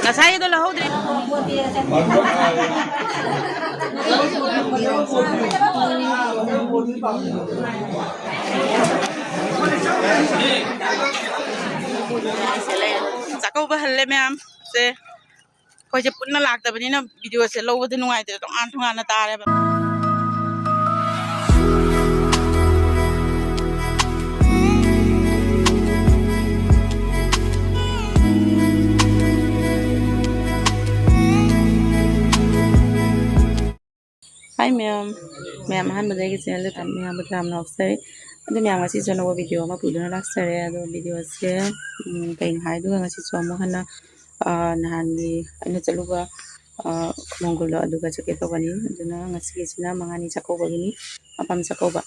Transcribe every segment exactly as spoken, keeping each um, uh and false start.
ꯉꯁꯥꯏꯒꯤꯗꯣ ꯂꯧꯍꯧꯗ꯭ꯔꯦ꯫ ꯆꯥꯛꯀꯧꯕ ꯍꯜꯂꯦ ꯃꯌꯥꯝ꯫ ꯁꯦ, ꯑꯩꯈꯣꯏꯁꯦ ꯄꯨꯟꯅ ꯂꯥꯛꯇꯕꯅꯤꯅ ꯚꯤꯗꯤꯑꯣꯁꯦ ꯂꯧꯕꯗ ꯅꯨꯡꯉꯥꯏꯇ꯭ꯔꯦ, ꯇꯣꯉꯥꯟ ꯇꯣꯉꯥꯟꯅ ꯇꯥꯔꯦꯕ꯫ ꯍꯥꯏ ꯃꯌꯥꯝ, ꯃꯌꯥꯝ ꯑꯍꯥꯟꯕꯗ ꯑꯩꯒꯤ ꯆꯦꯅꯦꯜꯗ ꯃꯌꯥꯝꯕꯨ ꯌꯥꯝꯅ ꯉꯥꯎꯖꯩ꯫ ꯑꯗꯨ ꯃꯌꯥꯝ ꯉꯁꯤꯁꯨ ꯑꯅꯧꯕ ꯚꯤꯗꯤꯑꯣ ꯑꯃ ꯄꯨꯗꯨꯅ ꯂꯥꯛꯆꯔꯦ꯫ ꯑꯗꯣ ꯚꯤꯗꯤꯑꯣꯁꯦ, ꯎꯝ, ꯀꯩꯅꯣ ꯍꯥꯏꯗꯨꯒ ꯉꯁꯤꯁꯨ ꯑꯃꯨꯛ ꯍꯟꯅ, ꯑ, ꯅꯍꯥꯟꯒꯤ ꯑꯩꯅ ꯆꯠꯂꯨꯕ, ꯑ, ꯈꯣꯡꯒꯨꯜꯗꯣ ꯑꯗꯨꯒ ꯆꯠꯀꯦ ꯇꯧꯕꯅꯤ꯫ ꯑꯗꯨꯅ ꯉꯁꯤꯒꯤꯁꯤꯅ ꯃꯉꯥꯅꯤ ꯆꯥꯛꯀꯧꯕꯒꯤꯅꯤ, ꯃꯄꯥꯝ ꯆꯥꯛꯀꯧꯕ꯫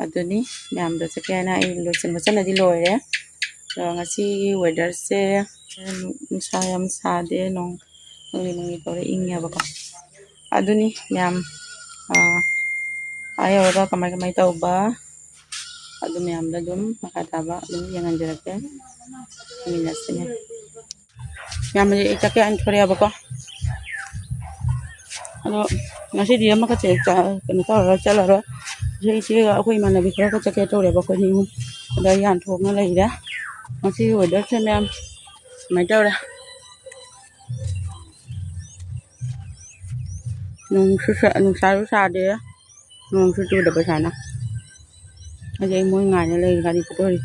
ꯑꯗꯨꯅꯤ ꯃꯌꯥꯝꯗꯣ ꯆꯠꯀꯦ ꯍꯥꯏꯅ ꯑꯩ ꯂꯣꯏꯁꯤꯟ ꯈꯣꯠꯆꯟꯅꯗꯤ ꯂꯣꯏꯔꯦ꯫ ꯑꯗꯣ ꯉꯁꯤꯒꯤ ꯋꯦꯗꯔꯁꯦ ꯅꯨꯡꯁꯥ ꯌꯥꯝ ꯁꯥꯗꯦ, ꯅꯣꯡ ꯃꯪꯂꯤ ꯃꯪꯂꯤ ꯇꯧꯔ ꯏꯪꯉꯦꯕꯀꯣ꯫ ꯑꯗꯨꯅꯤ ꯃꯌꯥꯝ, ꯑꯥ, ꯑꯥ ꯌꯧꯔꯒ ꯀꯃꯥꯏ ꯀꯃꯥꯏ ꯇꯧꯕ ꯑꯗꯨ ꯃꯌꯥꯝꯗꯣ ꯑꯗꯨꯝ ꯃꯈꯥ ꯇꯥꯕ ꯑꯗꯨꯝ ꯌꯦꯡꯍꯟꯖꯔꯛꯀꯦ꯫ ꯌꯦꯡꯃꯤꯟꯅꯁꯤꯅꯦ꯫ ꯌꯥꯝꯕꯗꯤ ꯑꯩ ꯆꯥꯛ ꯆꯥꯅ ꯊꯣꯔꯛꯑꯦꯕꯀꯣ꯫ ꯑꯗꯣ ꯉꯁꯤꯗꯤ ꯑꯃꯈꯛꯁꯦ ꯆꯥ-, ꯀꯩꯅꯣ ꯇꯧꯔꯔꯣꯏ, ꯆꯠꯂꯔꯣꯏ꯫ ꯉꯁꯤ ꯏꯆꯦꯒ ꯑꯩꯈꯣꯏ ꯏꯃꯥꯟꯅꯕꯤ ꯈꯔꯒ ꯆꯠꯀꯦ ꯇꯧꯔꯦꯕ, ꯑꯩꯈꯣꯏ ꯑꯅꯤ ꯑꯍꯨꯝ꯫ ꯑꯗ ꯌꯥꯝ ꯊꯣꯛꯅ ꯂꯩꯔꯦ꯫ ꯉꯁꯤꯒꯤ ꯋꯦꯗꯔꯁꯦ ꯃꯌꯥꯝ ꯁꯨꯃꯥꯏꯅ ꯇꯧꯔꯦ꯫ ꯅꯨꯡꯁꯨ ꯁꯥ-, ꯅꯨꯡꯁꯥꯁꯨ ꯁꯥꯗꯦ, ꯅꯣꯡꯁꯨ ꯆꯨꯗꯕ ꯁꯥꯅ꯫ ꯑꯗꯩ ꯃꯣꯏ ꯉꯥꯏꯅ ꯂꯩꯔꯤ, ꯒꯥꯔꯤ ꯆꯠꯇꯣꯔꯤ꯫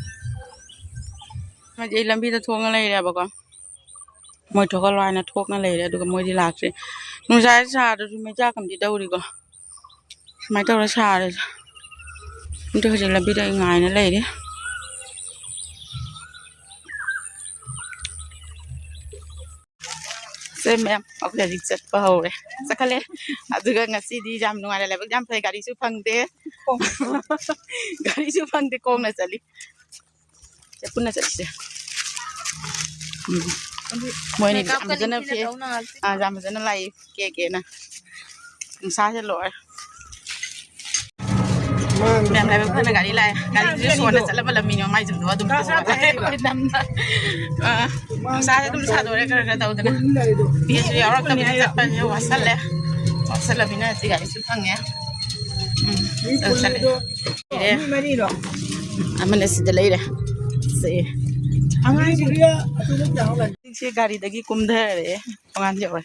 ꯍꯧꯖꯤꯛ ꯑꯩ ꯂꯝꯕꯤꯗ ꯊꯣꯛꯅ ꯂꯩꯔꯦꯕꯀꯣ꯫ ꯃꯣꯏ ꯊꯣꯛꯍꯜꯂꯣ ꯍꯥꯏꯅ ꯊꯣꯛꯅ ꯂꯩꯔꯦ, ꯑꯗꯨꯒ ꯃꯣꯏꯗꯤ ꯂꯥꯛꯇ꯭ꯔꯤ꯫ ꯅꯨꯡꯁꯥꯁꯦ ꯁꯥꯗ꯭ꯔꯁꯨ ꯃꯩꯆꯥꯛ ꯑꯃꯗꯤ ꯇꯧꯔꯤꯀꯣ꯫ ꯁꯨꯃꯥꯏꯅ ꯇꯧꯔ ꯁꯥꯔꯦ꯫ ꯑꯗꯨ ꯍꯧꯖꯤꯛ ꯂꯝꯕꯤꯗ ꯑꯩ ꯉꯥꯏꯅ ꯂꯩꯔꯤ꯫ ꯁꯦ ꯃꯌꯥꯝ, ꯑꯩꯈꯣꯏ ꯍꯧꯖꯤꯛ ꯆꯠꯄ ꯍꯧꯔꯦ꯫ ꯆꯠꯈꯠꯂꯦ꯫ ꯑꯗꯨꯒ ꯉꯁꯤꯗꯤ ꯌꯥꯝ ꯅꯨꯡꯉꯥꯏꯅ, ꯂꯥꯏꯕꯛ ꯌꯥꯝ ꯐꯩ, ꯒꯥꯔꯤꯁꯨ ꯐꯪꯗꯦ꯫ ꯒꯥꯔꯤꯁꯨ ꯐꯪꯗꯦ, ꯈꯣꯡꯅ ꯆꯠꯂꯤ꯫ ꯁꯦ, ꯄꯨꯟꯅ ꯆꯠꯁꯦ꯫ ꯎꯝ꯫ ꯃꯣꯏꯅꯤ ꯌꯥꯝ ꯐꯖꯅ ꯐꯦ-, ꯑꯥ, ꯌꯥꯝ ꯐꯖꯅ ꯂꯥꯛꯏ, ꯀꯦ ꯀꯦꯅ꯫ ꯅꯨꯡꯁꯥꯁꯦ ꯂꯣꯏꯔꯦ꯫ ꯃꯌꯥꯝ ꯂꯥꯏꯕꯛ ꯐꯅ ꯒꯥꯔꯤ ꯂꯥꯛꯑꯦ꯫ ꯒꯥꯔꯤꯁꯦ ꯁꯣꯟꯅ ꯆꯠꯂꯕ ꯂꯝꯃꯤꯅꯣ ꯃꯥꯏ ꯌꯨꯝꯗꯣ ꯑꯗꯨꯝ ꯄꯨꯊꯣꯛꯑꯒ ꯑꯩꯈꯣꯏ ꯅꯝꯅ꯫ ꯑꯥ, ꯅꯨꯡꯁꯥꯁꯦ ꯑꯗꯨꯝ ꯁꯥꯗꯣꯔꯦ ꯈꯔ ꯈꯔ ꯇꯧꯗꯅ꯫ ꯐꯤꯁꯨ ꯌꯥꯎꯔꯛꯇꯕꯅꯤꯅ ꯆꯠꯄꯁꯦ ꯋꯥꯁꯜꯂꯦ꯫ ꯋꯥꯁꯜꯂꯕꯅꯤꯅ ꯍꯧꯖꯤꯛ ꯒꯥꯔꯤꯁꯨ ꯐꯪꯉꯦ꯫ ꯎꯝ, ꯑꯗꯨ ꯆꯠꯂꯦ꯫ ꯂꯩꯔꯦ꯫ ꯑꯃꯅ ꯁꯤꯗ ꯂꯩꯔꯦ꯫ ꯁꯦ꯫ ꯍꯧꯖꯤꯛꯁꯦ ꯒꯥꯔꯤꯗꯒꯤ ꯀꯨꯝꯊꯔꯦ꯫ ꯊꯣꯡꯒꯥꯟ ꯌꯧꯔꯦ꯫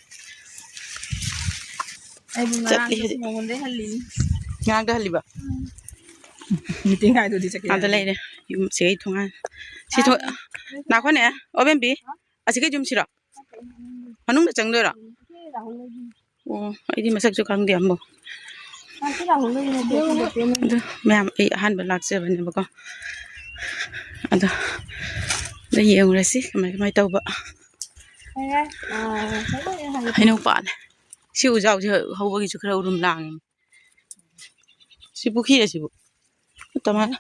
ꯑꯩꯕꯨ ꯉꯔꯥꯡ ꯆꯠꯂꯤ ꯍꯧꯖꯤꯛ꯫ ꯃꯉꯣꯟꯗꯩ ꯍꯜꯂꯤꯅꯤ꯫ ꯉꯔꯥꯡꯗ ꯍꯜꯂꯤꯕ? ꯃꯤꯇꯤꯡ ꯍꯥꯏꯗꯨꯗꯤ ꯆꯠꯀꯦ ꯑꯥꯗ ꯍꯥꯏꯔꯗꯤ꯫ ꯂꯩꯔꯦ꯫ ꯌꯨꯝ ꯁꯤꯒꯤ ꯊꯣꯡꯒꯥꯟ꯫ ꯁꯤ ꯊꯣ-, ꯉꯥꯏꯈꯣꯅꯦ꯫ ꯑꯣ, ꯕꯦꯝꯕꯤ꯫ ꯑꯁꯤꯒꯤ ꯌꯨꯝꯁꯤꯔꯣ? ꯃꯅꯨꯡꯗ ꯆꯪꯗꯣꯏꯔꯣ? ꯑꯣ, ꯑꯩꯗꯤ ꯃꯁꯛꯁꯨ ꯈꯪꯗꯦ ꯑꯝꯕꯨ꯫ ꯑꯗꯨ ꯃꯌꯥꯝ, ꯑꯩ ꯑꯍꯥꯟꯕ ꯂꯥꯛꯆꯕꯅꯦꯕꯀꯣ꯫ ꯑꯗꯣ, ꯑꯗꯣ ꯌꯦꯡꯉꯨꯔꯁꯤ ꯀꯃꯥꯏ ꯀꯃꯥꯏ ꯇꯧꯕ꯫ ꯍꯩꯅꯧ ꯄꯥꯜꯂꯦ꯫ ꯁꯤ ꯎꯖꯥꯎꯁꯦ ꯍꯧꯕꯒꯤꯁꯨ ꯈꯔ ꯎꯔꯨꯝ ꯂꯥꯡꯉꯦ꯫ ꯁꯤ ꯄꯨꯈ꯭ꯔꯤꯔ ꯁꯤꯕꯨ? ꯅꯠꯇ ꯃꯥꯜꯂꯦ꯫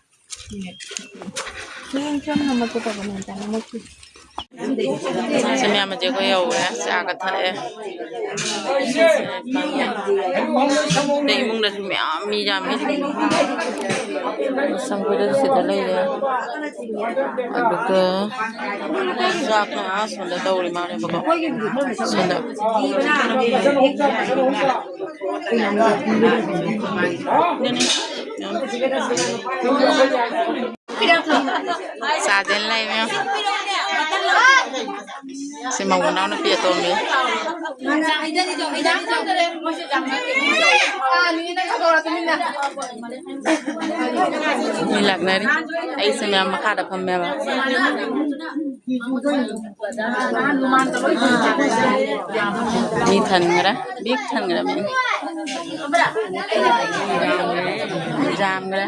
ꯁꯤ ꯃꯌꯥꯝ ꯑꯁꯦ ꯑꯩꯈꯣꯏ ꯌꯧꯔꯦ꯫ ꯆꯥꯒ ꯊꯛꯑꯦ꯫ ꯑꯗꯩ ꯏꯃꯨꯡꯗꯁꯨ ꯃꯌꯥꯝ ꯃꯤ ꯌꯥꯝꯃꯤ꯫ ꯁꯪꯒꯣꯏꯗꯁꯨ ꯁꯤꯗ ꯂꯩꯔꯦ꯫ ꯑꯗꯨꯒ ꯆꯥꯛꯅ ꯑꯥ ꯁꯣꯝꯗ ꯇꯧꯔꯤ ꯃꯥꯜꯂꯦꯕꯀꯣ꯫ ꯁꯣꯝꯗ꯫ ꯆꯥꯗꯦꯅ ꯂꯩ ꯃꯌꯥꯝ꯫ ꯁꯤ ꯃꯧ ꯃꯅꯥꯎ ꯅꯨꯄꯤ ꯑꯇꯣꯝꯕꯤ꯫ ꯃꯤ ꯂꯥꯛꯅꯔꯤ꯫ ꯑꯩꯁꯦ ꯃꯌꯥꯝ ꯃꯈꯥꯗ ꯐꯝꯃꯦꯕ꯫ ꯃꯤ ꯊꯟꯈ꯭ꯔꯦ, ꯕꯤꯛ ꯊꯟꯈ꯭ꯔꯦ ꯃꯤ꯫ ꯌꯥꯝꯈ꯭ꯔꯦ꯫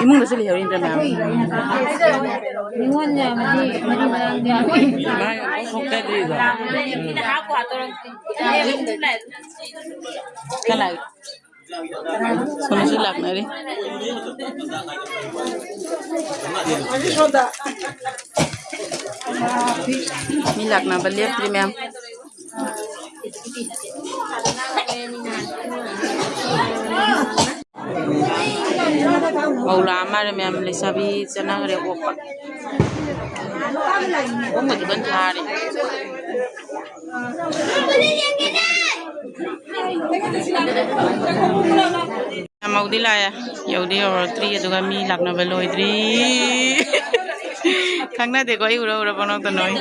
ꯏꯃꯨꯡꯗꯁꯨ ꯂꯩꯍꯧꯔꯤꯗ꯭ꯔꯥ ꯃꯌꯥꯝ? ꯅꯤꯉꯣꯜ ꯌꯥꯝꯃꯗꯤ ꯃꯔꯤ ꯃꯔꯥꯡ ꯌꯥꯝꯃꯤ꯫ ꯃꯥ ꯌꯥꯝ ꯊꯣꯛꯇꯗ꯭ꯔꯤꯗꯣ꯫ ꯀꯅꯥꯒꯤ? ꯁꯣꯝꯗꯁꯨ ꯂꯥꯛꯅꯔꯤ꯫ ꯃꯤ ꯂꯥꯛꯅꯕ ꯂꯦꯞꯇ꯭ꯔꯤ ꯃꯌꯥꯝ꯫ ꯄꯧꯂꯥ ꯑꯃ ꯃꯌꯥꯝ ꯂꯩꯁꯥꯕꯤ ꯆꯠꯅꯈ꯭ꯔꯦ ꯑꯣꯛꯄ꯫ ꯑꯣꯛꯄꯗꯤ ꯀꯟꯅ ꯊꯥꯔꯤ꯫ ꯌꯥꯝ ꯍꯧꯗꯤ ꯂꯥꯛꯑꯦ, ꯌꯧꯗꯤ ꯌꯧꯔꯛꯇ꯭ꯔꯤ, ꯑꯗꯨꯒ ꯃꯤ ꯂꯥꯛꯅꯕ ꯂꯣꯏꯗ꯭ꯔꯤ꯫ ꯈꯪꯅꯗꯦꯀꯣ, ꯑꯩ ꯎꯔ ꯎꯔ ꯄꯪꯅꯣꯛꯇ ꯅꯣꯛꯏ꯫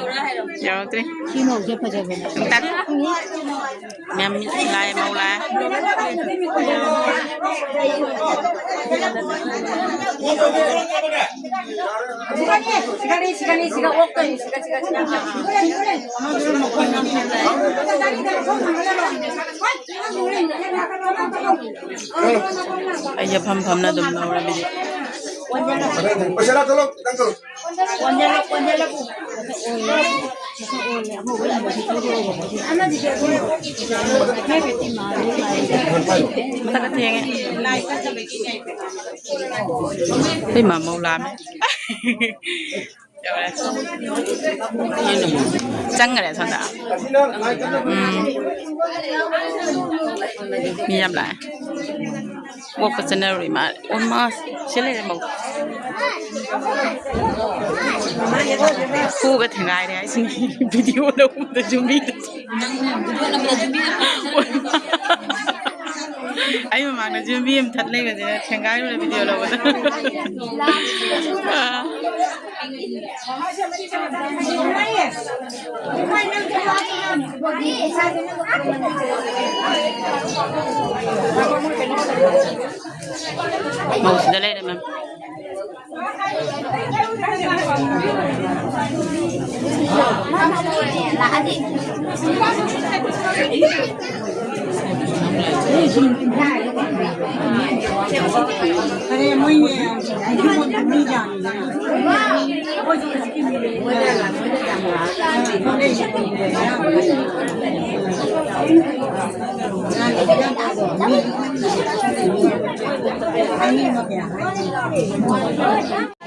ꯌꯧꯔꯛꯇ꯭ꯔꯤ꯫ ꯁꯤ ꯃꯧꯁꯦ ꯐꯖꯕꯅꯦ꯫ ꯇꯠ꯫ ꯃꯌꯥꯝ ꯂꯥꯛꯑꯦ, ꯃꯧ ꯂꯥꯛꯑꯦ꯫ ꯁꯤꯒꯅꯤ, ꯁꯤꯒꯅꯤ, ꯁꯤꯒ ꯑꯣꯛꯇꯣꯏꯅꯤ, ꯁꯤꯒ, ꯁꯤꯒ, ꯁꯤꯒ꯫ ꯑꯩꯁꯦ ꯐꯝ ꯐꯝꯅ ꯑꯗꯨꯝ ꯂꯧꯔꯕꯤꯗꯤ꯫ ꯄꯩꯁꯥ ꯂꯥꯛꯇ ꯂꯧ, ꯈꯤꯇꯪ ꯇꯧ꯫ ꯃꯊꯛꯇ ꯊꯦꯡꯉꯦ꯫ ꯑꯩꯈꯣꯏ ꯃꯥ ꯃꯧ ꯂꯥꯛꯑꯝꯃꯦ꯫ ꯌꯧꯔꯦ꯫ ꯆꯪꯈ꯭ꯔꯦ ꯁꯣꯝꯗ꯫ ꯎꯝ꯫ ꯃꯤ ꯌꯥꯝ ꯂꯥꯛꯑꯦ꯫ ꯑꯣꯛꯄ ꯆꯠꯅꯔꯨꯔꯤ ꯃꯥꯜꯂꯦ꯫ ꯑꯣ ꯃꯥ ꯁꯤ ꯂꯩꯔꯦ ꯃꯧ꯫ ꯈꯨꯒ ꯊꯦꯡꯒꯥꯏꯔꯦ ꯍꯥꯏꯁꯤꯅꯤ꯫ ꯚꯤꯗꯤꯑꯣ ꯂꯧꯕꯗꯁꯨ ꯃꯤꯗ꯫ ꯑꯩ ꯃꯃꯥꯡꯗꯁꯨ ꯃꯤ ꯑꯃ ꯊꯠ ꯂꯩꯒꯁꯦ ꯊꯦꯡꯒꯥꯏꯔꯨꯔꯦ ꯚꯤꯗꯤꯑꯣ ꯂꯧꯕꯗ꯫ ꯑꯥ꯫ ꯃꯧꯁꯤꯗ ꯂꯩꯔꯦ ꯃꯦꯝ꯫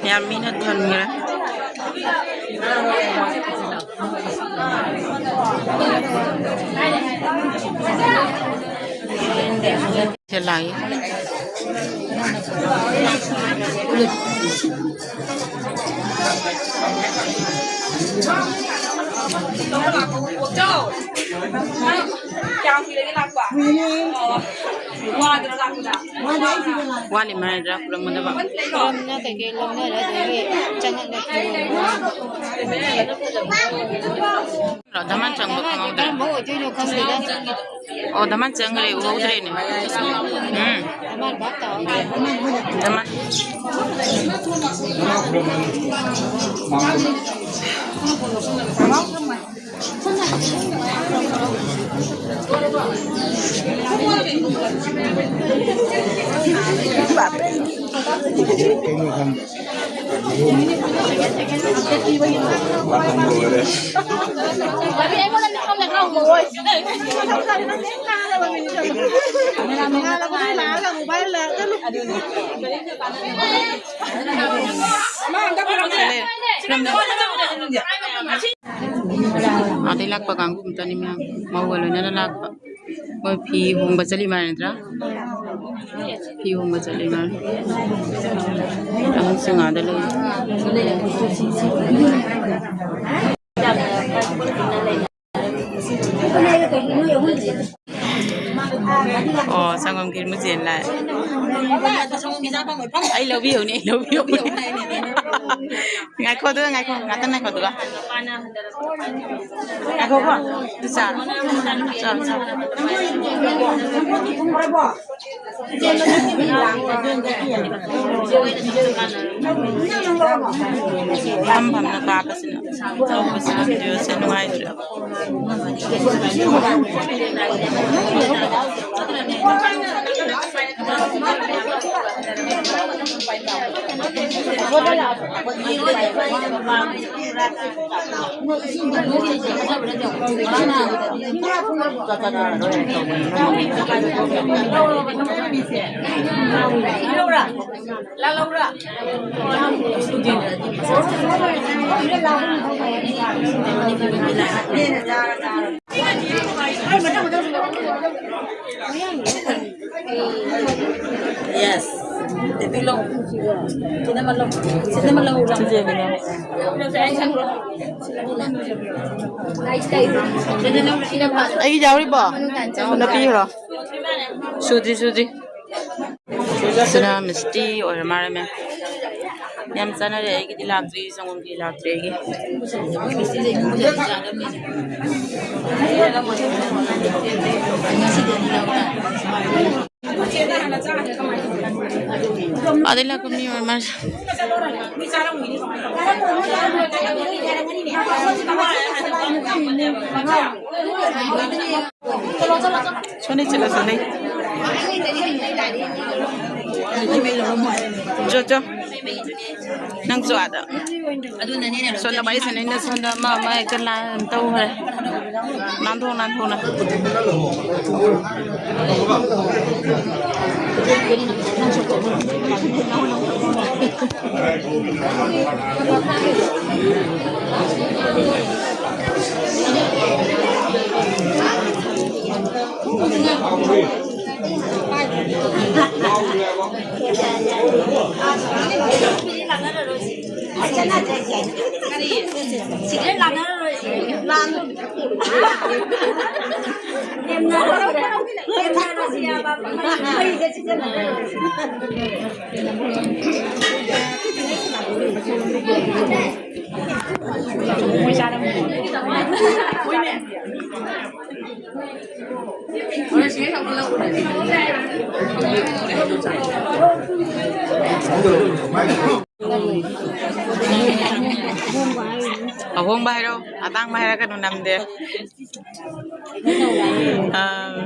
ꯌꯥꯝ ꯃꯤꯅ ꯊꯟꯈ꯭ꯔꯦ꯫ ꯁꯦ ꯂꯥꯛꯏ꯫ ꯋꯥꯠꯂꯤ ꯃꯥꯏꯗ ꯈꯨꯔꯝꯒꯗꯕ꯫ ꯈꯨꯔꯝꯅ ꯀꯩꯀꯩ ꯂꯧꯅꯔꯦ, ꯑꯗꯒꯤ ꯆꯪꯉꯛꯅ ꯊꯤꯜꯂꯦ꯫ ꯗꯃꯥꯟ ꯆꯪꯕ ꯈꯪꯍꯧꯗ꯭ꯔꯦ꯫ ꯀꯔꯝꯕ ꯑꯣꯏꯗꯣꯏꯅꯣ ꯈꯪꯗꯦꯗ꯫ ꯑꯣ, ꯗꯃꯥꯟ ꯆꯪꯈ꯭ꯔꯦ, ꯎꯍꯧꯗ꯭ꯔꯦꯅꯦ꯫ ꯎꯝ꯫ ꯗꯃꯥꯟ ꯚꯥꯞ ꯇꯥꯍꯧꯗ꯭ꯔꯦ꯫ ꯗꯃꯥꯟ꯫ ꯀꯩꯅꯣ ꯈꯪꯗꯦ꯫ ꯑꯗꯩ ꯂꯥꯛꯄ ꯀꯥꯡꯕꯨ ꯑꯃꯇꯅꯤ ꯃꯌꯥꯝ ꯃꯧꯒ ꯂꯣꯏꯅꯅ ꯂꯥꯛꯄ꯫ ꯃꯣꯏ ꯐꯤ ꯍꯣꯡꯕ ꯆꯠꯂꯤ ꯃꯥꯜꯂꯦ ꯅꯠꯇ꯭ꯔꯥ? ꯐꯤ ꯍꯣꯡꯕ ꯆꯠꯂꯤ ꯃꯥꯜꯂꯦ꯫ ꯑꯍꯟꯁꯤꯡ ꯑꯥꯗ ꯂꯩ꯫ ꯑꯣ, ꯁꯪꯒꯣꯝ ꯈꯦꯔ ꯃꯆꯦꯟ ꯂꯥꯛꯑꯦ꯫ ꯑꯩ ꯂꯧꯕꯤꯍꯧꯅꯤ, ꯑꯩ ꯂꯧꯕꯤꯍꯧꯅꯤ꯫ ꯉꯥꯏꯈꯣ, ꯑꯗꯨꯒ ꯉꯥꯏꯈꯣ, ꯉꯥꯛꯇꯪ ꯉꯥꯏꯈꯣ, ꯑꯗꯨꯒ꯫ ꯉꯥꯏꯈꯣꯀꯣ꯫ ꯆꯥ꯫ ꯆꯥ, ꯆꯥ꯫ ꯐꯝ ꯐꯝꯅ ꯀꯥꯞꯄꯁꯤꯅ ꯇꯧꯕꯁꯤꯅ ꯚꯤꯗꯤꯑꯣꯁꯦ ꯅꯨꯡꯉꯥꯏꯇ꯭ꯔꯦ꯫ Yes. Ito lang. Sino man lang. Sino man lang ulam. Sige, sige. ꯑꯩꯒꯤ ꯌꯥꯎꯔꯤꯕꯣ? ꯅꯨꯄꯤꯔꯣ? ꯁꯨꯗ꯭ꯔꯤ, ꯁꯨꯗ꯭ꯔꯤ꯫ ꯁꯤꯅ ꯃꯤꯁꯇꯤ ꯑꯣꯏꯔ ꯃꯥꯜꯂꯦ, ꯃꯦꯝ꯫ ꯌꯥꯝ ꯆꯥꯅꯔꯦ꯫ ꯑꯩꯒꯤꯗꯤ ꯂꯥꯛꯇ꯭ꯔꯤ, ꯁꯪꯒꯣꯝꯒꯤ ꯂꯥꯛꯇ꯭ꯔꯤ ꯑꯩꯒꯤ꯫ ꯑꯗꯩ ꯂꯥꯛꯄ ꯃꯤ ꯑꯣꯏꯔ ꯃꯥꯜꯂꯦ꯫ ꯁꯣꯅꯤ ꯆꯠꯂꯣ, ꯁꯣꯅꯤ꯫ ꯖꯣ, ꯖꯣ꯫ ꯅꯪꯁꯨ ꯑꯥꯗ꯫ ꯁꯣꯝꯗ ꯋꯥꯔꯤ ꯁꯥꯟꯅꯩꯅ ꯁꯣꯝꯗ ꯑꯃ ꯑꯃ ꯍꯦꯛꯇ ꯂꯥꯟ ꯇꯧꯈ꯭ꯔꯦ꯫ ꯅꯥꯟꯊꯣꯛ ꯅꯥꯟꯊꯣꯛꯅ꯫ ꯑꯍꯣꯡꯕ ꯍꯥꯏꯔꯣ, ꯑꯇꯥꯡꯕ ꯍꯥꯏꯔꯛꯀꯅꯨ, ꯅꯝꯗꯦ꯫ ꯑꯥ,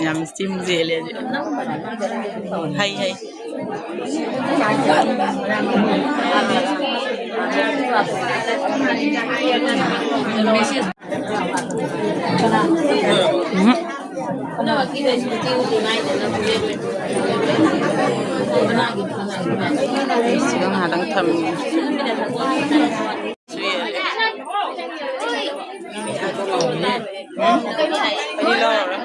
ꯌꯥꯝ ꯁ꯭ꯇꯤꯝ ꯆꯦꯜꯂꯦ ꯍꯧꯖꯤꯛ꯫ ꯍꯩ, ꯍꯩ꯫ ꯎꯝ꯫ ꯁꯤꯒ ꯉꯥꯏꯍꯥꯛꯇꯪ ꯊꯝꯃꯤ꯫ ꯎꯝ? ꯑꯩꯗꯤ ꯂꯧꯔꯔꯣꯏ꯫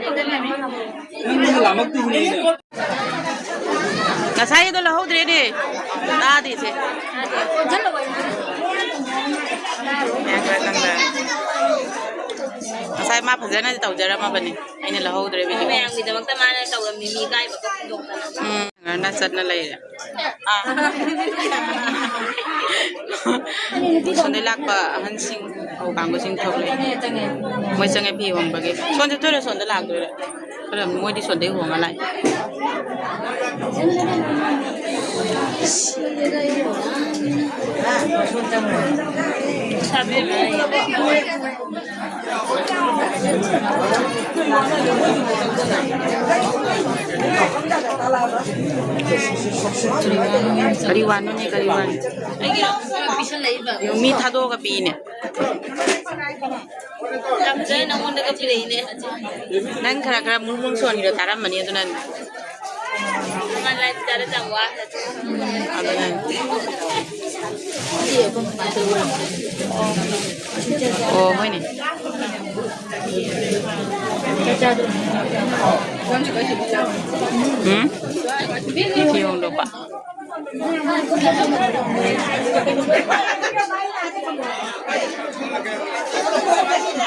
ꯇꯥꯗꯦ ꯏꯆꯦ꯫ ꯉꯁꯥꯏ ꯃꯥ ꯐꯖꯅꯗꯤ ꯇꯧꯖꯔꯝꯃꯕꯅꯤ, ꯑꯩꯅ ꯂꯧꯍꯧꯗ꯭ꯔꯦ ꯚꯤꯗꯤꯑꯣ꯫ ꯃꯌꯥꯝꯒꯤꯗꯃꯛꯇ ꯃꯥꯅ ꯇꯧꯔꯝꯃꯤ, ꯃꯤ ꯏꯀꯥꯏꯕꯒ ꯐꯣꯡꯗꯣꯛꯇꯅ꯫ ꯎꯝ, ꯉꯔꯅ ꯆꯠꯅ ꯂꯩꯔꯦ꯫ ꯑꯥ꯫ ꯁꯣꯝꯗꯩ ꯂꯥꯛꯄ ꯑꯍꯟꯁꯤꯡ, ꯑꯧ, ꯀꯥꯡꯕꯨꯁꯤꯡ ꯊꯣꯛꯂꯛꯑꯦ꯫ ꯃꯣꯏ ꯆꯪꯉꯦ ꯐꯤ ꯍꯣꯡꯕꯒꯤ꯫ ꯁꯣꯝ ꯆꯠꯇꯣꯏꯔꯣ, ꯁꯣꯝꯗ ꯂꯥꯛꯇꯣꯏꯔꯣ? ꯈꯔ ꯃꯣꯏꯗꯤ ꯁꯣꯟꯗꯩ ꯍꯣꯡꯉ ꯂꯥꯛꯑꯦ꯫ ꯀꯔꯤ ꯋꯥꯅꯣꯅꯦ, ꯀꯔꯤ ꯋꯥꯅꯣ? ꯃꯤ ꯊꯥꯗꯣꯛꯑꯒ ꯄꯤꯅꯦ꯫ ꯌꯥꯝ ꯐꯖꯅ ꯅꯉꯣꯟꯗꯒ ꯄꯤꯔꯛꯏꯅꯦ꯫ ꯅꯪ ꯈꯔ ꯈꯔ ꯃꯨꯔꯨ ꯃꯨꯔꯨ ꯁꯣꯟꯈꯤꯗꯣ ꯇꯥꯔꯝꯃꯅꯤ ꯑꯗꯨꯅꯅꯦ꯫ ꯅꯉꯣꯟ ꯂꯥꯏ ꯄꯨꯖꯥꯗ ꯌꯥꯝ ꯋꯥꯈ꯭ꯔꯦ꯫ ꯑꯗꯨꯅꯅꯦ꯫ ꯑꯣ, ꯍꯣꯏꯅꯦ꯫ ꯎꯝ? ꯐꯤ ꯍꯣꯡꯗꯣꯛꯄ꯫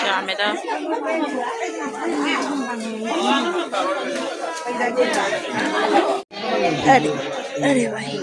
ꯌꯥꯝꯃꯦꯗ꯫ ꯑꯔꯦ, ꯑꯔꯦ ꯚꯥꯏ꯫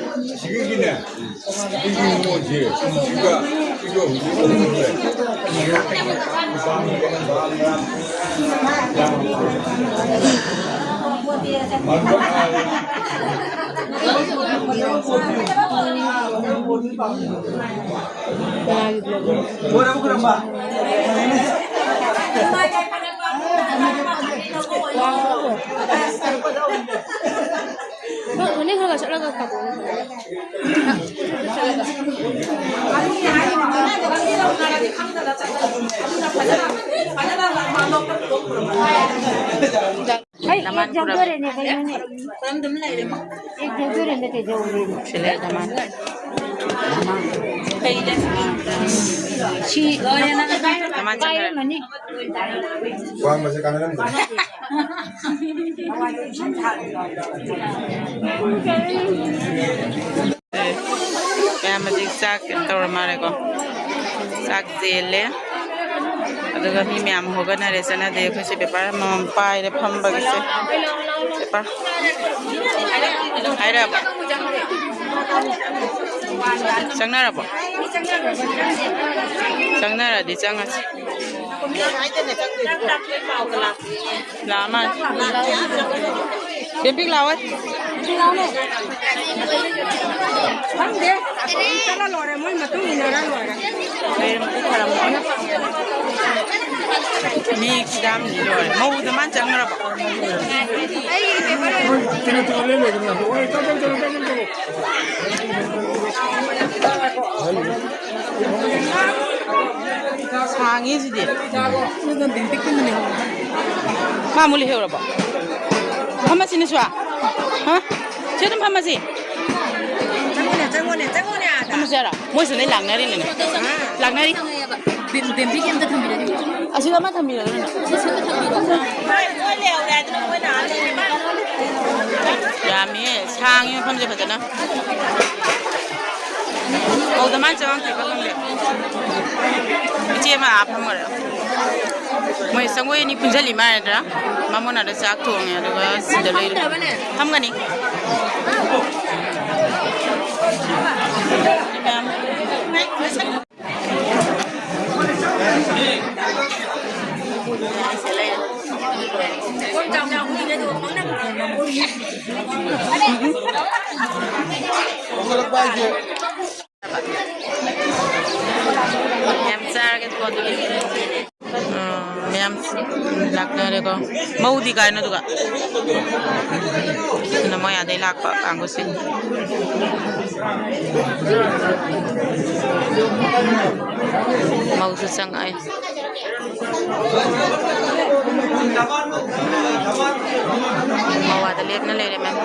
ꯅꯣꯏ ꯈꯔ ꯈꯔ ꯆꯠꯂꯒ ꯀꯥꯞꯄꯣ꯫ ꯍꯩ, ꯗꯃꯥꯟ ꯈꯨꯔꯝꯃꯤ꯫ ꯌꯧꯗꯣꯔꯦꯅꯦ, ꯀꯩꯅꯣꯅꯦ? ꯍꯦꯛ ꯌꯧꯗꯣꯔꯦꯅꯦ, ꯀꯩꯗꯧꯔꯦꯅꯦ? ꯁꯤ ꯂꯩꯔꯦ, ꯗꯃꯥꯟ꯫ ꯁꯤ ꯗꯃꯥꯟ ꯆꯠꯈ꯭ꯔꯦ꯫ ꯄꯥꯏꯔꯝꯃꯅꯤ꯫ ꯋꯥꯡꯕꯁꯦ ꯀꯥꯟꯅꯔꯝꯗ꯭ꯔꯦ꯫ ꯃꯌꯥꯝ ꯍꯧꯖꯤꯛ ꯆꯥꯛ ꯀꯩꯅꯣ ꯇꯧꯔ ꯃꯥꯜꯂꯦꯀꯣ꯫ ꯆꯥꯛ ꯆꯦꯜꯂꯦ꯫ ꯑꯗꯨꯒ ꯃꯤ ꯃꯌꯥꯝ ꯍꯧꯒꯠꯅꯔꯦ, ꯆꯠꯅꯗꯦ꯫ ꯑꯩꯈꯣꯏꯁꯦ ꯄꯦꯄꯔ ꯑꯃꯃꯝ ꯄꯥꯏꯔꯦ ꯐꯝꯕꯒꯤꯁꯦ꯫ ꯄꯦꯄꯔ ꯍꯥꯏꯔꯛꯑꯕꯣ? ꯆꯪꯅꯔꯕꯣ? ꯆꯪꯅꯔꯗꯤ ꯆꯪꯉꯁꯤ꯫ ꯂꯥꯛꯑ ꯃꯥꯜꯂꯦ꯫ ꯕꯦꯝꯄꯤꯛ ꯂꯥꯛꯑꯣꯏ꯫ ꯈꯪꯗꯦ꯫ ꯆꯠꯂ ꯂꯣꯏꯔꯦ꯫ ꯃꯣꯏ ꯃꯇꯨꯡ ꯏꯟꯅꯔ ꯂꯣꯏꯔꯦ꯫ ꯃꯤ ꯈꯨꯌꯥꯝꯗꯤ ꯂꯣꯏꯔꯦ꯫ ꯃꯧꯗ ꯃꯥꯅ ꯆꯪꯈ꯭ꯔꯕ? ꯁꯥꯡꯉꯤ ꯁꯤꯗꯤ꯫ ꯃꯥ ꯑꯃꯨꯛ ꯂꯩꯍꯧꯔꯕꯣ? ꯐꯝꯃꯁꯤꯅꯦ ꯁ꯭ꯋꯥ꯫ ꯍꯥ? ꯁꯤ ꯑꯗꯨꯝ ꯐꯝꯃꯁꯤ꯫ ꯆꯪꯉꯣꯅꯦ, ꯆꯪꯉꯣꯅꯦ, ꯆꯪꯉꯣꯅꯦ ꯑꯥꯗ꯫ ꯐꯝꯃꯁꯤ ꯍꯥꯏꯔꯣ? ꯃꯣꯏꯁꯨ ꯂꯣꯏ ꯂꯥꯛꯅꯔꯤꯅꯦ꯫ ꯂꯥꯛꯅꯔꯤ꯫ ꯕꯦꯝ-, ꯕꯦꯝꯕꯤꯒꯤ ꯑꯝꯇ ꯊꯝꯕꯤꯔꯗꯤ꯫ ꯑꯁꯤꯗ ꯑꯃ ꯊꯝꯕꯤꯔꯒ꯫ ꯁꯤ, ꯁꯤ ꯑꯝꯇ ꯊꯝꯕꯤꯔꯣ꯫ ꯌꯥꯝꯃꯤꯍꯦ, ꯁꯥꯡꯉꯤ ꯃꯐꯝꯁꯦ ꯐꯖꯅ꯫ ꯃꯧꯗ ꯃꯥꯅ ꯆꯪꯉꯛꯇ꯭ꯔꯤꯕ ꯈꯪꯗꯦ꯫ ꯏꯆꯦ ꯑꯃ ꯑꯥ ꯐꯝꯈꯔꯦ꯫ ꯃꯣꯏ ꯁꯪꯒꯣꯏ ꯑꯅꯤ ꯄꯨꯟꯁꯤꯜꯂꯤ ꯃꯥꯜꯂꯦꯗ꯭ꯔꯥ? ꯕꯥꯃꯣꯟ ꯑꯥꯗ ꯆꯥꯛ ꯊꯣꯡꯉꯦ, ꯑꯗꯨꯒ ꯁꯤꯗ ꯂꯩꯔꯤ꯫ ꯐꯝꯒꯅꯤ꯫ ꯃꯌꯥꯝ꯫ ꯌꯥꯝ ꯆꯥꯔꯒꯦ, ꯑꯗꯨꯗꯤ꯫ ꯎꯝ, ꯃꯌꯥꯝ ꯂꯥꯛꯅꯔꯦꯀꯣ꯫ ꯃꯧꯗꯤ ꯀꯥꯏꯅꯣ ꯑꯗꯨꯒ? ꯑꯗꯨꯅ ꯃꯣꯏ ꯑꯗꯩ ꯂꯥꯛꯄ ꯀꯥꯡꯕꯨꯁꯤꯡ꯫ ꯃꯧꯁꯨ ꯆꯪꯉꯛꯑꯦ꯫ ꯃꯋꯥꯗ ꯂꯦꯞꯅ ꯂꯩꯔꯦ, ꯃꯦꯝ꯫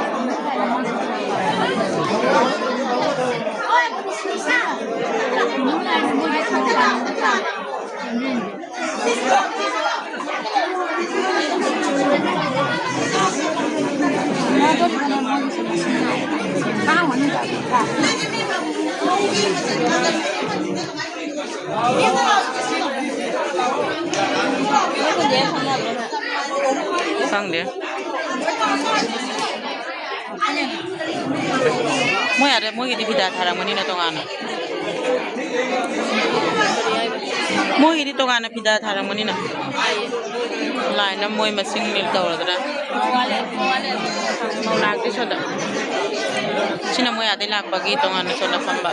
ꯈꯪꯗꯦ꯫ ꯃꯣꯏ ꯑꯥꯗ ꯃꯣꯏꯒꯤꯗꯤ ꯐꯤꯗꯥ ꯊꯥꯔꯝꯒꯅꯤꯅ ꯇꯣꯉꯥꯟꯅ꯫ ꯃꯣꯏꯒꯤꯗꯤ ꯇꯣꯉꯥꯟꯅ ꯐꯤꯗꯥ ꯊꯥꯔꯝꯒꯅꯤꯅ꯫ ꯂꯥꯏꯟ ꯑꯃ ꯃꯣꯏ ꯃꯁꯤꯡ ꯇꯧꯔꯗ꯭ꯔꯥ? ꯃꯧ ꯂꯥꯛꯇꯦ ꯁꯣꯝꯗ꯫ ꯁꯤꯅ ꯃꯣꯏ ꯑꯥꯗꯩ ꯂꯥꯛꯄꯒꯤ ꯇꯣꯉꯥꯟꯅ ꯁꯣꯝꯗ ꯐꯝꯕ꯫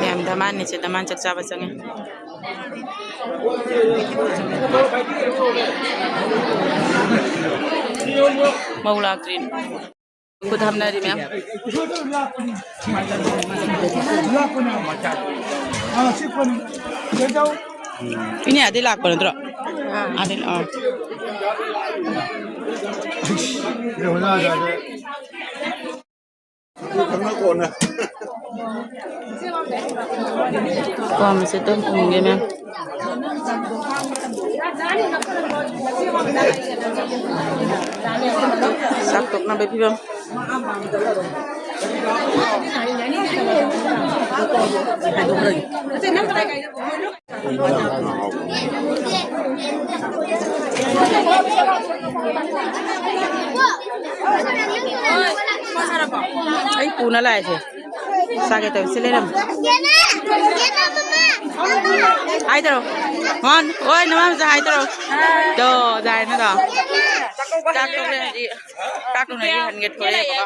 ꯃꯌꯥꯝ ꯙꯃꯥꯟꯅꯤꯁꯦ, ꯙꯃꯥꯟ ꯆꯥꯛ ꯆꯥꯕ ꯆꯪꯉꯦ꯫ ꯃꯧ ꯂꯥꯛꯇ꯭ꯔꯤ꯫ ꯈꯨꯠ ꯍꯥꯝꯅꯔꯤ ꯃꯌꯥꯝ꯫ ꯏꯅꯦ ꯑꯗꯩ ꯂꯥꯛꯄ ꯅꯠꯇ꯭ꯔꯣ? ꯑꯗꯩ, ꯑꯥ꯫ ꯀ꯭ꯋꯥ ꯃꯆꯦꯠꯇꯣ ꯎꯝꯒꯦ, ꯃꯦꯝ꯫ ꯆꯥꯛ ꯇꯣꯛꯅꯕꯩ ꯐꯤꯕꯝ꯫ ꯑꯩ ꯄꯨꯅ ꯂꯥꯛꯏꯁꯦ꯫ ꯆꯥꯒꯦ ꯇꯧꯔꯤꯁꯦ ꯂꯩꯔꯝꯃꯦ꯫ ꯍꯥꯏꯗꯔꯣ? ꯃꯣꯍꯟ, ꯍꯣꯏ, ꯅꯃꯥ ꯃꯆꯥ ꯍꯥꯏꯗꯔꯣ? ꯗꯣ, ꯖꯥꯏꯅ ꯗꯣ꯫ ꯆꯥꯛ ꯇꯣꯛꯂꯦ ꯍꯧꯖꯤꯛ꯫ ꯆꯥꯛ ꯇꯣꯛꯅ ꯏꯔꯨ ꯍꯟꯒꯦ ꯊꯣꯛꯂꯛꯑꯦꯕꯀꯣ꯫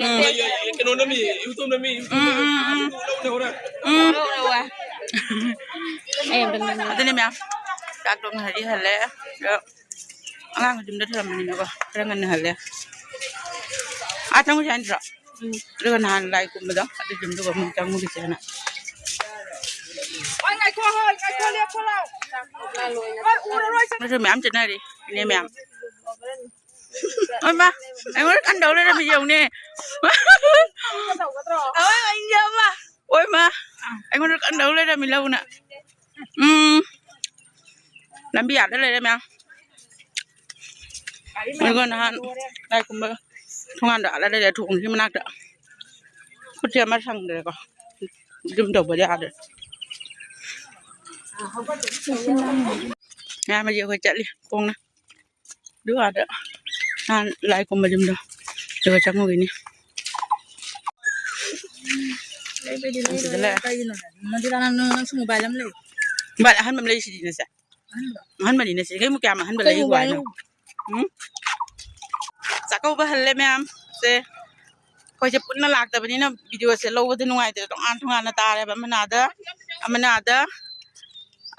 ꯎꯝ꯫ ꯀꯩꯅꯣ ꯅꯝꯃꯤ, YouTube ꯅꯝꯃꯤ, YouTube ꯎꯝ, ꯎꯝ, ꯎꯝ꯫ ꯂꯧꯅꯦ ꯍꯣꯔꯦꯟ꯫ ꯎꯝ꯫ ꯑꯗꯨꯅꯦ ꯃꯌꯥꯝ꯫ ꯆꯥꯛ ꯇꯣꯛꯅ ꯍꯧꯖꯤꯛ ꯍꯜꯂꯦ꯫ ꯑꯗꯣ ꯑꯉꯥꯡ ꯌꯨꯝꯗ ꯊꯝꯃꯝꯕꯅꯤꯅꯀꯣ, ꯈꯔ ꯉꯟꯅ ꯍꯜꯂꯦ꯫ ꯑꯥ, ꯆꯪꯉꯨꯁꯦ ꯍꯥꯏ ꯅꯠꯇ꯭ꯔꯣ? ꯎꯝ꯫ ꯑꯗꯨꯒ ꯅꯍꯥꯟ ꯂꯥꯏ ꯈꯨꯔꯨꯝꯕꯗꯣ, ꯑꯗꯨ ꯌꯨꯝꯗꯨꯒ ꯑꯃꯨꯛ ꯆꯪꯉꯨꯈꯤꯁꯦꯅ꯫ ꯍꯣꯏ, ꯉꯥꯏꯈꯣ, ꯍꯣꯏ, ꯉꯥꯏꯈꯣ, ꯂꯦꯞꯈꯣ ꯂꯥꯎ꯫ ꯃꯣꯏꯁꯨ ꯃꯌꯥꯝ ꯆꯠꯅꯔꯤ, ꯏꯅꯦ ꯃꯌꯥꯝ꯫ ꯍꯣꯏ, ꯃꯥ, ꯑꯩꯉꯣꯟꯗ ꯀꯟꯗꯧ ꯂꯩꯔꯝꯃꯤ ꯌꯦꯡꯉꯨꯅꯦ꯫ ꯍꯣꯏ, ꯃꯥ, ꯑꯩꯉꯣꯟꯗ ꯀꯟꯗꯧ ꯂꯩꯔꯝꯃꯤ ꯂꯧꯅ꯫ ꯎꯝ꯫ ꯂꯝꯕꯤ ꯑꯥꯗ ꯂꯩꯔꯦ ꯃꯌꯥꯝ꯫ ꯑꯗꯨꯒ ꯅꯍꯥꯟ ꯂꯥꯏ ꯈꯨꯔꯨꯝꯕ ꯊꯣꯡꯒꯥꯟꯗ ꯑꯥꯗ ꯂꯩꯔꯦ, ꯊꯣꯡꯁꯤ ꯃꯅꯥꯛꯇ꯫ ꯈꯨꯠꯁꯦ ꯑꯃ ꯁꯪꯗ꯭ꯔꯦꯀꯣ꯫ ꯌꯨꯝ ꯇꯧꯕꯗꯤ ꯌꯥꯗ꯭ꯔꯦ꯫ ꯃꯌꯥꯝ ꯍꯧꯖꯤꯛ ꯑꯩꯈꯣꯏ ꯆꯠꯂꯤ ꯈꯣꯡꯅ꯫ ꯑꯗꯨ ꯑꯥꯗ ꯅꯍꯥꯟ ꯂꯥꯏ ꯈꯨꯔꯨꯝꯕ ꯌꯨꯝꯗꯣ ꯑꯗꯨꯒ ꯆꯪꯉꯨꯈꯤꯅꯤ꯫ ꯂꯩꯕꯩꯗꯤ ꯂꯩꯔꯣꯏ꯫ ꯁꯤꯗ ꯂꯩꯔꯦ꯫ ꯀꯩꯒꯤꯅꯣ ꯍꯥꯏ? ꯃꯗꯨꯗ ꯅꯪ, ꯅꯪꯁꯨ mobile ꯑꯃ ꯂꯩ꯫ Mobile ꯑꯍꯟꯕ ꯑꯃ ꯂꯩꯔꯤꯁꯤꯗꯤ ꯅꯁꯦ꯫ ꯑꯍꯟꯕ? ꯑꯍꯟꯕꯅꯤ ꯅꯁꯦ꯫ ꯀꯩꯃꯨꯛ ꯀꯌꯥꯝ ꯑꯍꯟꯕ ꯀꯩ ꯂꯩ mobile ꯍꯥꯏꯅꯣ? ꯅꯣ? ꯎꯝ? ꯆꯥꯛꯀꯧꯕ ꯍꯜꯂꯦ ꯃꯌꯥꯝ꯫ ꯁꯦ꯫ ꯑꯩꯈꯣꯏꯁꯦ ꯄꯨꯟꯅ ꯂꯥꯛꯇꯕꯅꯤꯅ video ꯁꯦ ꯂꯧꯕꯗ ꯅꯨꯡꯉꯥꯏꯇꯦ꯫ ꯇꯣꯉꯥꯟ ꯇꯣꯉꯥꯟꯅ ꯇꯥꯔꯦꯕ꯫ ꯑꯃꯅ ꯑꯥꯗ, ꯑꯃꯅ ꯑꯥꯗ,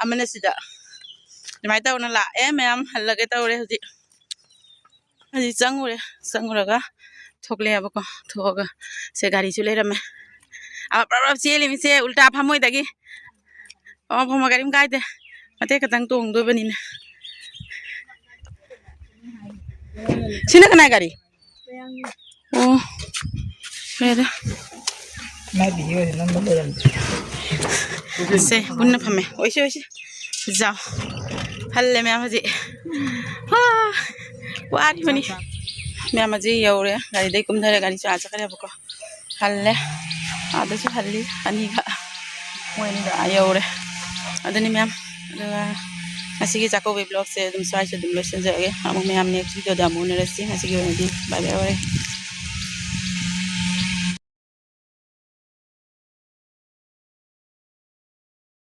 ꯑꯃꯅ ꯁꯤꯗ꯫ ꯑꯗꯨꯃꯥꯏꯅ ꯇꯧꯅ ꯂꯥꯛꯑꯦ ꯃꯌꯥꯝ꯫ ꯍꯜꯂꯒꯦ ꯇꯧꯔꯦ ꯍꯧꯖꯤꯛ꯫ ꯍꯧꯖꯤꯛ ꯆꯪꯉꯨꯔꯦ꯫ ꯆꯪꯉꯨꯔꯒ ꯊꯣꯛꯂꯛꯑꯦꯕꯀꯣ꯫ ꯊꯣꯛꯑꯒ ꯁꯦ ꯒꯥꯔꯤꯁꯨ ꯂꯩꯔꯝꯃꯦ꯫ ꯑ, ꯄ꯭ꯔꯞ ꯄ꯭ꯔꯞ ꯆꯦꯜꯂꯤꯃꯤꯁꯦ ꯎꯜꯇꯥ ꯐꯝꯃꯣꯏꯗꯒꯤ꯫ ꯐꯝꯃ ꯐꯝꯃ ꯀꯔꯤꯝ ꯀꯥꯏꯗꯦ꯫ ꯃꯇꯦꯛ ꯈꯛꯇꯪ ꯇꯣꯡꯗꯣꯏꯕꯅꯤꯅ꯫ ꯁꯤꯅ ꯀꯅꯥꯏ ꯒꯥꯔꯤ? ꯑꯣ꯫ ꯐꯔꯦꯗ꯫ ꯃꯥꯏ video ꯁꯦ ꯅꯝꯕ ꯂꯣꯏꯔꯝꯗ꯭ꯔꯦ꯫ ꯁꯦ, ꯄꯨꯟꯅ ꯐꯝꯃꯦ꯫ ꯑꯣꯏꯁꯦ, ꯑꯣꯏꯁꯦ꯫ ꯖꯥꯎ꯫ ꯍꯜꯂꯦ ꯃꯌꯥꯝ ꯍꯧꯖꯤꯛ꯫ ꯍꯥ, ꯋꯥꯔꯤꯕꯅꯤ꯫ ꯃꯌꯥꯝ ꯍꯧꯖꯤꯛ ꯌꯧꯔꯦ꯫ ꯒꯥꯔꯤꯗꯩ ꯀꯨꯝꯊꯔꯦ꯫ ꯒꯥꯔꯤꯁꯨ ꯑꯥ ꯆꯠꯈ꯭ꯔꯦꯕꯀꯣ꯫ ꯍꯜꯂꯦ꯫ ꯑꯥꯗꯁꯨ ꯍꯜꯂꯤ꯫ ꯑꯅꯤꯈꯛ꯫ ꯃꯣꯏ ꯑꯅꯤꯗꯣ ꯑꯥ ꯌꯧꯔꯦ꯫ ꯑꯗꯨꯅꯤ ꯃꯌꯥꯝ꯫ ꯑꯗꯨꯒ ꯉꯁꯤꯒꯤ ꯆꯥꯛꯀꯧꯕꯒꯤ vlog ꯁꯦ ꯑꯗꯨꯝ ꯁ꯭ꯋꯥꯏꯁꯤꯗ ꯑꯗꯨꯝ ꯂꯣꯏꯁꯤꯟꯖꯔꯒꯦ꯫ ꯑꯃꯨꯛ ꯃꯌꯥꯝ next video ꯗ ꯑꯃꯨꯛ ꯎꯅꯔꯁꯤ꯫ ꯉꯁꯤꯒꯤ ꯑꯣꯏꯅꯗꯤ bye bye ꯑꯣꯏꯔꯦ꯫